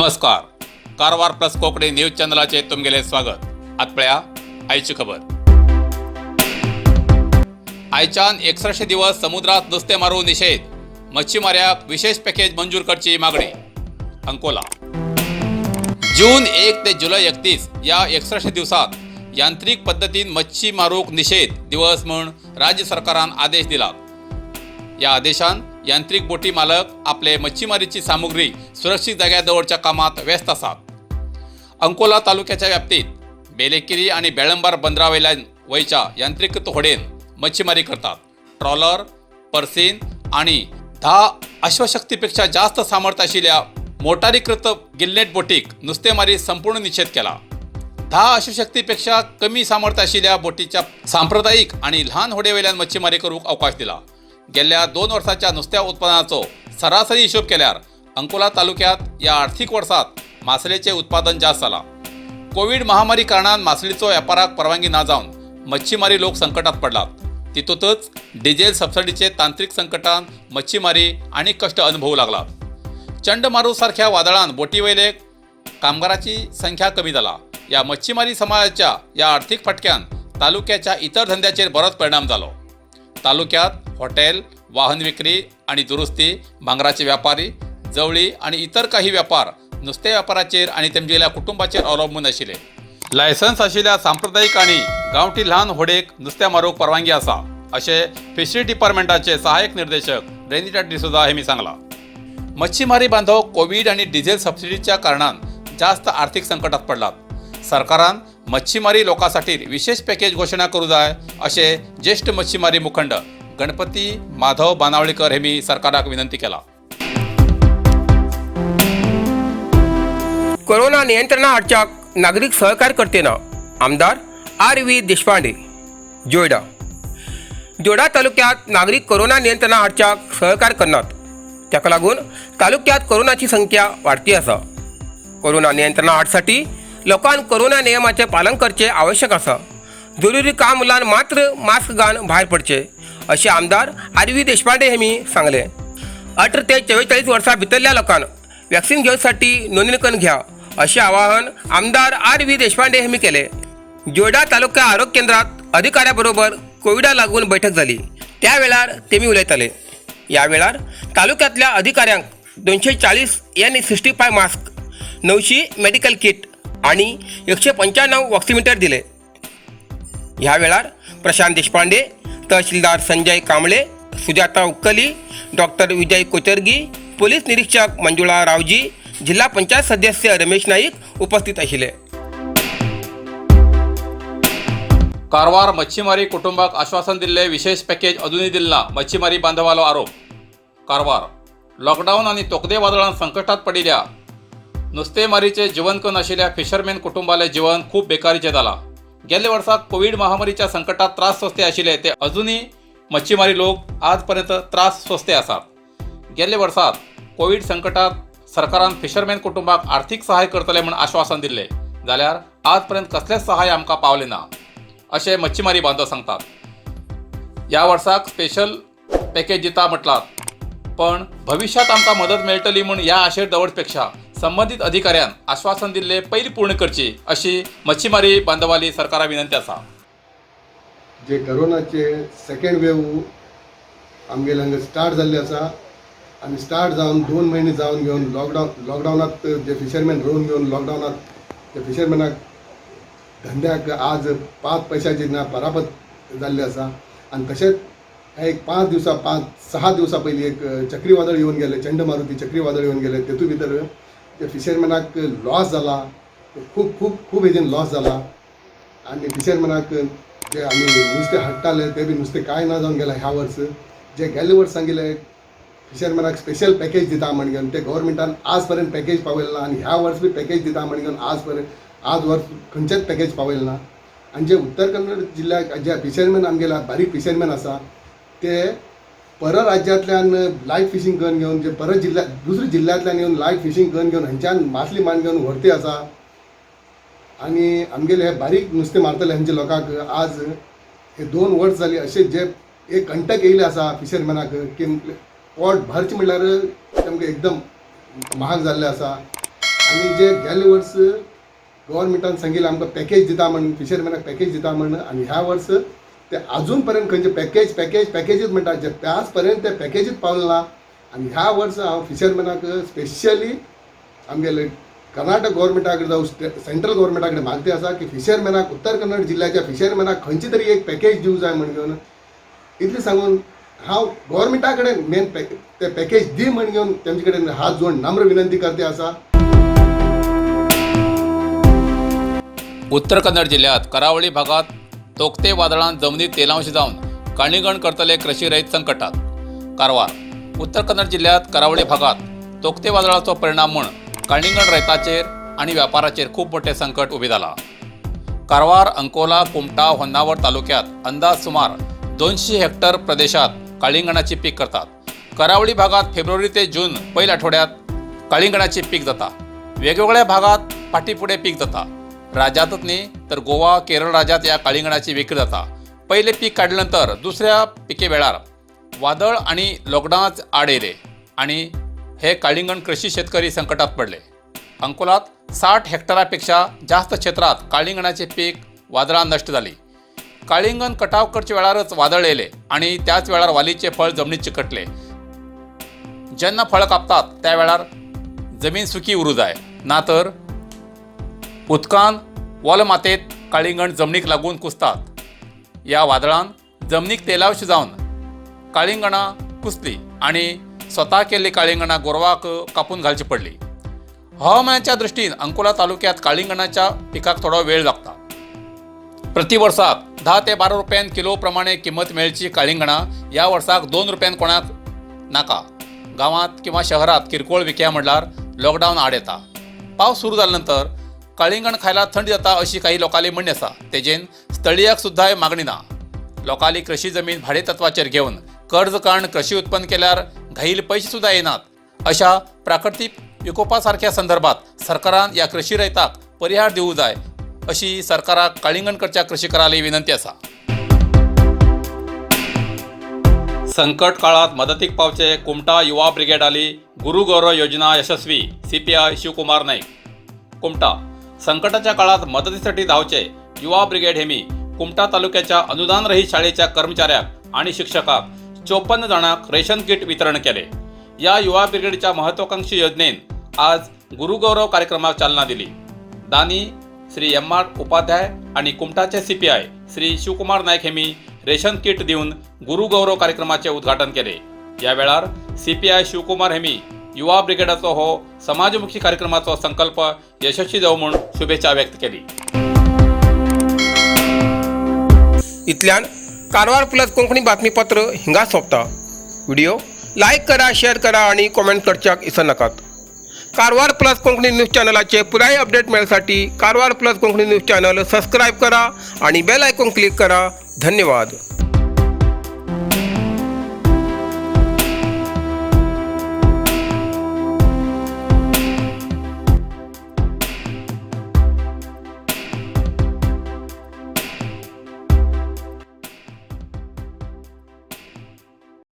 नमस्कार, Karwar plus Konkani news चॅनलाचे तुमगेले स्वागत. आत पळया आयची खबर. आयच्यान 61 दिवस समुद्रात नुस्तें मारू निषेध, मच्छीमाऱ्याक विशेष पॅकेज मंजूर करची मागणी. अंकोला. जून 1 ते जुलै 31 या 61 दिवसात यांत्रिक पद्दतीन मच्छी मारूक निषेध दिवस म्हूण राज्य सरकारान आदेश दिला. या आदेशान यांत्रिक बोटी मालक आपले मच्छीमारीची सामुग्री सुरक्षित जाग्यार दवरच्या कामात व्यस्त आसात. अंकोला तालुक्याच्या व्याप्तीत बेलेकिरी आणि बेळंबार बंदरावयल्यान वयच्या यांत्रिकृत होडेन मच्छीमारी करतात. ट्रॉलर, पर्सिन आणि 10 अश्वशक्तीपेक्षा जास्त सामर्थ्य आशिल्ल्या मोटारीकृत गिलनेट बोटीक नुस्तेमारी संपूर्ण निषेध केला. 10 अश्वशक्तीपेक्षा कमी सामर्थ्य आशिल्ल्या बोटीच्या सांप्रदायिक आणि ल्हान होडयेवयल्यान मच्छीमारी करूंक अवकाश दिला. गेल्या 2 वर्साच्या नुस्त्या उत्पादनाचो सरासरी हिशोब केल्यार अंकोला तालुक्यात या आर्थिक वर्सात मासळेचे उत्पादन जास्त जाला. कोविड महामारी कारणान मासळीचो वेपाराक परवानगी ना जावन मच्छीमारी लोक संकटात पडलात. तितूंतच डिझेल सबसिडीचे तांत्रिक संकटान मच्छीमारी आनी कश्ट अनुभवू लागलात. चंडमारू सारख्या वादळान बोटीवयले कामगाराची संख्या कमी जाला. या मच्छीमारी समाजाच्या या आर्थिक फटक्यान तालुक्याच्या इतर धंद्याचेर बरोच परिणाम जालो. तालुक्यात हॉटेल, वाहन विक्री आणि दुरुस्ती, भांगराचे व्यापारी, जवळी आणि इतर काही व्यापार नुस्ते व्यापाराचेर आणि तेमगेल्या कुटुंबाचेर अवलंबून आशिल्ले. लायसन्स आशिल्ल्या सांप्रदायिक आणि गांवठी ल्हान होडेक नुस्तें मारूंक परवानगी आसा, अशें फिशरी डिपार्टमेंटाचे सहाय्यक निर्देशक रेनिटा डिसोजा हेमी सांगलां. मच्छीमारी बांधव कोवीड आणि डिझेल सबसिडीच्या कारणान जास्त आर्थिक संकटात पडलात. सरकारान मच्छीमारी लोकांसाठी विशेष पॅकेज घोषणा करू जाय, असे ज्येष्ठ मच्छीमारी मुखंड गणपती माधव बानावळीकर हेमी सरकाराक विनंती केला. कोरोना नियंत्रणा हाडच्याक नागरीक सहकार्य करते ना, आमदार आर व्ही देशपांडे. जोयडा. जोडा तालुक्यात नागरीक कोरोना नियंत्रणा हाडच्याक सहकार्य करनात. ताका लागून तालुक्यात कोरोनाची संख्या वाडती आसा. कोरोना नियंत्रणा हाडसाठी लोकांक कोरोना नियमाचें पालन करचें आवश्यक आसा. जरुरी काम उरल्यार मात्र मास्क घालून भायर पडचें, अशें आमदार आर व्ही देशपांडे हेमी सांगलें. 18 ते 44 वर्सां भितरल्या लोकांक वॅक्सिन घेवसाठी नोंदणी करून घ्या, अशें आवाहन आमदार आर व्ही देशपांडे हेमी केले. जोडा तालुका आरोग्य केंद्रात अधिकाऱ्या बरोबर कोविडा लागून बैठक जाली, त्या वेळार तेमी उलयताले. ह्या वेळार तालुक्यातल्या अधिकाऱ्यांक 240 N65 mask, 900 medical kit आणि 195 ऑक्सिमीटर दिले. ह्या वेळार प्रशांत देशपांडे, तहसीलदार संजय कांबळे, सुजाता उक्कली, डॉक्टर विजय कोचरगी, पोलीस निरीक्षक मंजुळा रावजी, जिल्हा पंचायत सदस्य रमेश नाईक उपस्थित आशिल्ले. कारवार मच्छीमारी कुटुंबाक आश्वासन दिल्ले विशेष पॅकेज अजूनही दिल ना, मच्छीमारी बांधवालो आरोप. कारवार. लॉकडाऊन आणि तोकदे वादळान संकटात पडिल्ल्या नुस्तेमारीचे जीवन आशिल्ल्या फिशरमॅन कुटुंबाले जीवन खूब बेकारीचे जाला. गेल्ल्या वर्सा कोवीड महामारीच्या संकटात त्रास सोंसते आशिल्ले ते अजूनही मच्छीमारी लोक आजपर्यंत त्रास सोंसते आसात. गेल्ल्या वर्सात कोवीड संकटात सरकारान फिशरमॅन कुटुंबाक आर्थिक सहाय्य करतले म्हूण आश्वासन दिल्ले, जाल्यार आजपर्यंत कसलेच सहाय्य आमकां पावलें ना, अशें मच्छीमारी बांधव सांगतात. ह्या वर्साक स्पेशल पॅकेज दिता म्हटलात, पण भविश्यात आमकां मदत मेळटली म्हूण ह्या आशेर दवरपेक्षा संबंदीत अधिकाऱ्यान आश्वासन दिल्ले पयलीं पूर्ण करची, अशी मच्छीमारी बांधवाली सरकारा विनंती आसा. जे करोनाचे सेकंड वेव आमगेले हांगा स्टार्ट जाल्ले आसा आनी स्टार्ट जावन 2 म्हयने जावन घेवन लॉकडावनात जे फिशरमॅन रोवन घेवन लॉकडावनात ते फिशरमॅनाक धंद्याक आज 5 पयशाची ना परापत जाल्ली आसा. आनी तशेंच हे एक 5 दिवसां, 5-6 दिवसां पयलीं एक चक्रीवादळ येवन गेलें, चंडमारुती चक्रीवादळ येवन गेलें. तेतूंत भितर ते फिशरमॅनाक लॉस जाला, खूब खूब खूब हेजेन लॉस जाला. आनी फिशरमॅनाक जे आमी नुस्तें हाडटाले ते बी नुस्तें कांय ना जावन गेलां. ह्या वर्स जे गेल्ले वर्स सांगिल्लें फिशरमॅनाक स्पेशल पॅकेज दिता म्हण घेवन, ते गव्हर्मेंटान आज पर्यंत पॅकेज पावयलें ना. आनी ह्या वर्स बी पॅकेज दिता म्हण घेवन आज पर्यंत आज वर्स खंयचेच पॅकेज पावयलें ना. आनी जे उत्तर कन्नड जिल्ल्याक जे फिशरमॅन आमगेले बारीक फिशरमॅन आसा ते पर राज्यांतल्यान लायट फिशींग करून घेवन, जे परत जिल्ल्या दुसऱ्या जिल्ल्यांतल्यान येवन लायट फिशींग करून घेवन हांच्यान मासली मान घेवन व्हरती आसा. आनी आमगेले हे बारीक नुस्तें मारतले हांचे लोकांक आज हे 2 वर्स जाली अशें जे एक कंटक येयले आसा फिशरमॅनाक की पोट भरचें म्हणल्यार तांकां एकदम महाग जाल्लें आसा. आनी जे गेले वर्स गव्हर्मेंटान सांगिल्लें आमकां पॅकेज दिता म्हण, फिशरमॅनाक पॅकेज दिता म्हण, आनी ह्या वर्स ते अजून पर्यंत खंयचे पॅकेज पॅकेज पॅकेजूच म्हणटा, जे त्याच पर्यंत ते पॅकेजूच पावले ना. आनी ह्या वर्स हांव फिशरमॅनाक स्पेशली आमगेले कर्नाटक गव्हर्मेंटा कडेन जावं सेंट्रल गव्हर्मेंटा कडेन मागती आसा की फिशरमॅनाक, उत्तर कन्नड जिल्ल्याच्या फिशरमॅनाक खंयची तरी एक पॅकेज दिवंक जाय म्हण घेवन इतलें सांगून हांव गव्हर्मेंटा कडेन मेन ते पॅकेज दी म्हण घेवन तेमचे कडेन हात जोडून नम्र विनंती करते आसा. उत्तर कन्नड जिल्ह्यात करावळी भागात तोक्ते वादळान जमनीत तेलांश जावन काळिंगण करतले कृषी रयत संकटात. कारवार. उत्तर कन्नड जिल्ह्यात करावळी भागात तोक्ते वादळाचो परिणाम म्हूण काळिंगण रयताचेर आनी व्यापाराचेर खूब मोठें संकट उबें जालां. कारवार, अंकोला, कुमटा, होन्नावर तालुक्यात अंदाज सुमार 200 हेक्टर प्रदेशात काळिंगणाची पीक करतात. करावळी भागात फेब्रुवारी ते जून पयल्या आठवड्यात काळिंगणाची पीक जाता. वेगवेगळ्या भागात फाटी फुडें पीक जाता. राज्यातच न्ही तर गोवा, केरळ राज्यात या काळिंगणाची विक्री जाता. पयलें पीक काडले नंतर दुसऱ्या पिके वेळार वादळ आणि लॉकडावनाच आड येयले आणि हे काळिंगण कृषी शेतकरी संकटात पडले. अंकोलात 60 हेक्टरापेक्षा जास्त क्षेत्रात काळिंगणाचे पीक वादळान नष्ट झाली. काळिंगण कटाव करच्या वेळारच वादळ येयले आणि त्याच वेळार वालीचे फळ जमनीत चिकटले. जेन्ना फळां कापतात त्या वेळार जमीन सुकी उरूं जाय, ना तर उदकान वोल मातयेंत काळिंगण जमनीक लागून कुसतात. ह्या वादळान जमनीक तेलावशी जावन काळिंगणां कुसली आनी स्वता केल्ली काळिंगणां गोरवाक कापून घालची पडली. हवामानाच्या दृश्टीन अंकोला तालुक्यात काळिंगणाच्या पिकाक थोडो वेळ लागता. प्रति वर्साक 10 ते 12 रुपयान किलो प्रमाणे किंमत मेळची काळिंगणां ह्या वर्साक 2 रुपयान कोणाक नाका. गांवांत किंवा शहरात किरकोळ विकया म्हणल्यार लॉकडावन आड येता. पावस सुरू जाल्या नंतर काळिंगण खायला थंड जाता अशी काही लोकांली म्हणणी आसा. तेजेन स्थळीयाक सुद्दां मागणी ना. लोकांली कृषी जमीन भाडे तत्वाचेर घेवन कर्ज काडून कृषी उत्पन्न केल्यार घाईल पयशे सुद्दां येनात. अशा प्राकृतीक विकोपा सारख्या संदर्भात सरकारान ह्या कृषी रयताक परिहार दिवूं जाय अशी सरकाराक काळिंगणकरच्या कृषीकराली विनंती आसा. संकट काळात मदतीक पावचे कुमटा युवा ब्रिगेडाली गुरुगौरव योजना यशस्वी. सीपीआय शिवकुमार नाईक. कुमटा. संकटाच्या काळात मदतीसाठी धावचे युवा ब्रिगेड हेमी कुमटा तालुक्याच्या अनुदानरहित शाळेच्या कर्मचाऱ्याक आणि शिक्षकाक 54 जाणांक रेशन किट वितरण केले. या युवा ब्रिगेडच्या महत्वाकांक्षी योजनेन आज गुरुगौरव कार्यक्रमाक चालना दिली. दानी श्री एम आर उपाध्याय आणि कुमटाचे सीपीआय श्री शिवकुमार नाईक हेमी रेशन किट दिवन गुरुगौरव कार्यक्रमाचे उद्घाटन केले. या वेळार सीपीआय शिवकुमार हेमी युवा ब्रिगेडाचो हो समाजमुखी कार्यक्रमाचो संकल्प यशस्वी जावं म्हूण शुभेच्छा व्यक्त केली. इतल्यान कारवार प्लस कोंकणी बातमीपत्र हिंगा सोंपता. व्हिडिओ लायक करा, शेअर करा आणि कॉमेंट करच्याक इसरनाकात. कारवार प्लस कोंकणी न्यूज चॅनलाचे पुराय update मेळसाठी Karwar plus Konkani news channel subscribe करा आणि बेल आयकॉन क्लिक करा. धन्यवाद.